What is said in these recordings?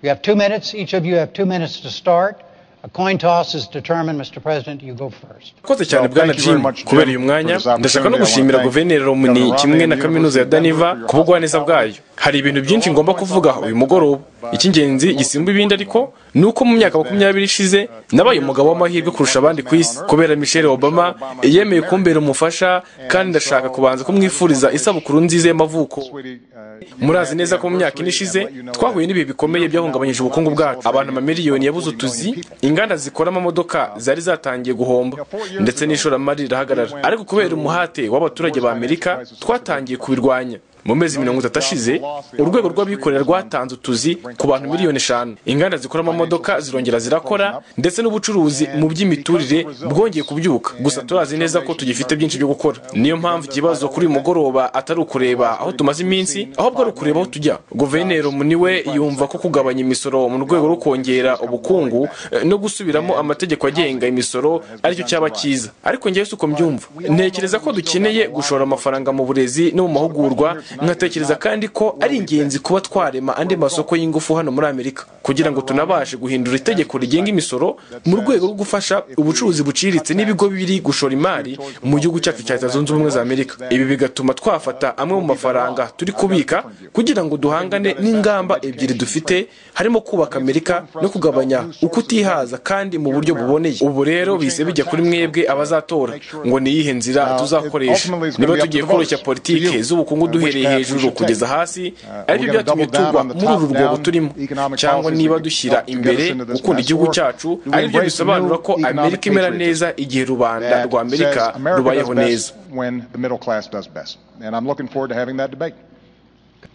You have 2 minutes. Each of you have 2 minutes to start. A coin toss is determined. Mr. President, you go first. Murakoze cyane, bwana Jim, kubera uyu mwanya. Ndashaka no gushimira Guverineri Romney kimwe na Kaminuza ya Denver ku bugwaneza bwayo. Hari ibintu byinshi ngomba kuvuga uyu mugoroba. Icy'ingenzi gisimba ibindi ariko ni uko mu myaka 20 ishize nabaye umugabo w'amahirwe kurusha abandi ku isi kubera Michelle Obama yemeye kumbera umufasha, kandi ndashaka kubanza kumwifuriza isabukuru nziza y'amavuko. Murazi neza ko mu myaka 4 ishize twahuye n'ibihe bikomeye byahungabanyije ubukungu bwacu. Abantu amamiliyoni yabuze utuzi, inganda zikora amamodoka zari zatangiye guhomba, ndetse n'ishoramari rirahagarara. Ariko kubera umuhate w'abaturage ba Amerika, twatangiye kubirwanya. Mu mezi 30 ashize, urwego rw'abikorera rwatanze utuzi ku bantu miliyoni 5, inganda zikora amamodoka zirongera zirakora, ndetse n'ubucuruzi mu by'imiturire bwongeye kubyuka. Gusa turazi neza ko tugifite byinshi byo gukora. Niyo mpamvu ikibazo kuri uyu mugoroba atari ukureba aho tumaze iminsi, ahubwo ari ukureba aho tujya. Guverineri Romney we yumva ko kugabanya imisoro mu rwego rwo kongera ubukungu no gusubiramo amategeko agenga imisoro aricyo cyaba cyiza, ariko njyewe si uko mbyumva. Ntekereza ko dukeneye gushora amafaranga mu burezi no mu mahugurwa. Nkatekereza kandi ko ari ingenzi kuba twarema andi masoko y'ingufu hano muri Amerika kugira ngo tunabashe guhindura itegeko rigenga imisoro mu rwego rwo gufasha ubucuruzi buciriritse n'ibigo biri gushora imari mu gihugu cyacu cya Leta Zunze Ubumwe za Amerika. Ibi bigatuma twafata amwe mu mafaranga turi kubika kugira ngo duhangane n'ingamba ebyiri dufite, harimo kubaka Amerika no kugabanya ukutihaza, kandi mu buryo buboneye. Ubu rero bise bijya kuri mwebwe abazatora ngo ni iyihe nzira tuzakoresha, niba tugiye koroshya politike z'ubukungu duhereye hejuru kugeza hasi, aribyo byatumye tugwa muri uru rwobo turimo, cyangwa niba dushyira imbere gukunda igihugu cyacu, aribyo bisobanura ko Amerika imera neza igihe rubanda rwa Amerika rubayeho neza. When the middle class does best. And I'm looking forward to having that debate.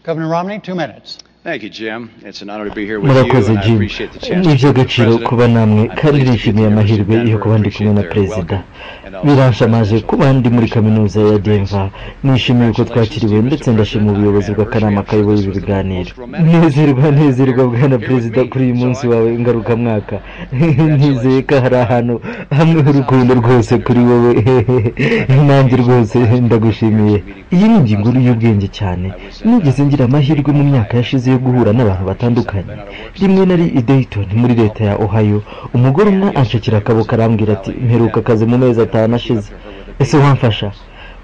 Governor Romney, 2 minutes. Murakoze, Jim. Ni iby'agaciro kuba namwe kandi nishimiye amahirwe yo kuba ndi kumwe na Perezida. Biranshamaje kuba ndi muri Kaminuza ya Denver. Nishimiye uko twakiriwe, ndetse ndashima ubuyobozi bw'akanama kayoboye ibi biganiro. Nezerwa, nezerwa, bwana Perezida, kuri uyu munsi wawe ngarukamwaka. Nizeye ko hari ahantu hamwe h'urukundo rwose kuri wowe nanjye. Rwose ndagushimiye. Iyi ni ingingo y'ubwenge cyane. Nigeze ngira amahirwe mu myaka yashize yo guhura n'abantu batandukanye. Rimwe nari i Dayton muri leta ya Ohio, umugore umwe anshakira akaboko arambwira ati: "Mperuka akazi mu mezi 5 ashize, ese wamfasha?"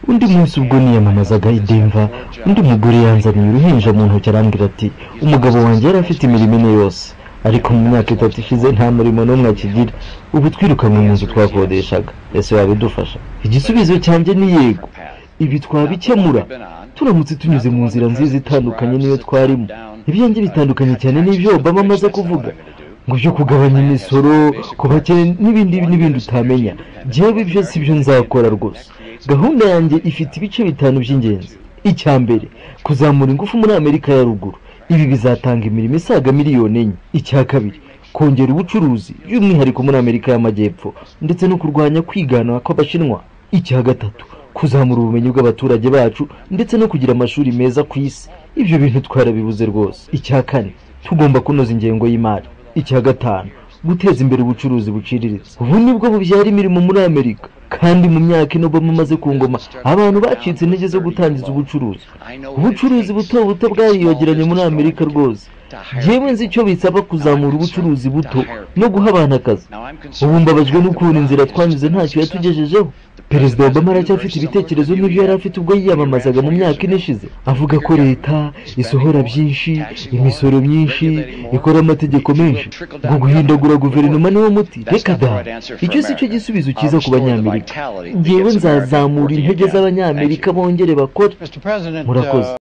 Undi munsi ubwo niyamamazaga i Denver, undi mugore yanzaniye uruhinja mu ntoki arambwira ati: "Umugabo wanjye yari afite imirimo ine yose, ariko mu myaka 3 ishize nta murimo n'umwe akigira. Ubu twirukanwe mu nzu twakodeshaga, ese wabidufasha?" Igisubizo cyanjye ni yego. Ibi twabikemura turamutse tunyuze mu nzira nziza itandukanye n'iyo twarimo. Ibyanjye bitandukanye cyane n'ibyo Obama amaze kuvuga ngo byo kugabanya imisoro ku bakene n'ibindi n'ibindi utamenya. Jyewe ibyo si byo nzakora rwose. Gahunda yanjye ifite ibice bitanu by'ingenzi. Icya mbere, kuzamura ingufu muri Amerika ya Ruguru. Ibi bizatanga imirimo isaga miliyoni 4. Icya kabiri, kongera ubucuruzi, by'umwihariko muri Amerika y'Amajyepfo, ndetse no kurwanya kwigana kw'Abashinwa. Icya gatatu, kuzamura ubumenyi bw'abaturage bacu ndetse no kugira amashuri meza ku isi. Ibyo bintu twarabibuze rwose. Icya kane, tugomba kunoza ingengo y'imari. Icya gatanu, guteza imbere ubucuruzi buciriritse. Ubu nibwo bubyara imirimo muri Amerika. Kandi mu myaka 4 Obama amaze ku ngoma, abantu bacitse intege zo gutangiza ubucuruzi. Ubucuruzi buto buto bwariyongeranye muri Amerika rwose. Njyewe nzi icyo bisaba kuzamura ubucuruzi buto no guha abantu akazi. Ubu mbabajwe n'ukuntu inzira twanyuze ntacyo yatugejejeho. Perezida Obama aracyafite ibitekerezo nk'ibyo yari afite ubwo yiyamamazaga mu myaka 4 ishize, avuga ko leta isohora byinshi, imisoro myinshi, ikora amategeko menshi, ngo guhindagura guverinoma niwo muti. Reka da, icyo si cyo gisubizo cyiza ku Banyamerika. Njyewe nzazamura intege z'Abanyamerika bongere bakore. Mr. President, Murakoze.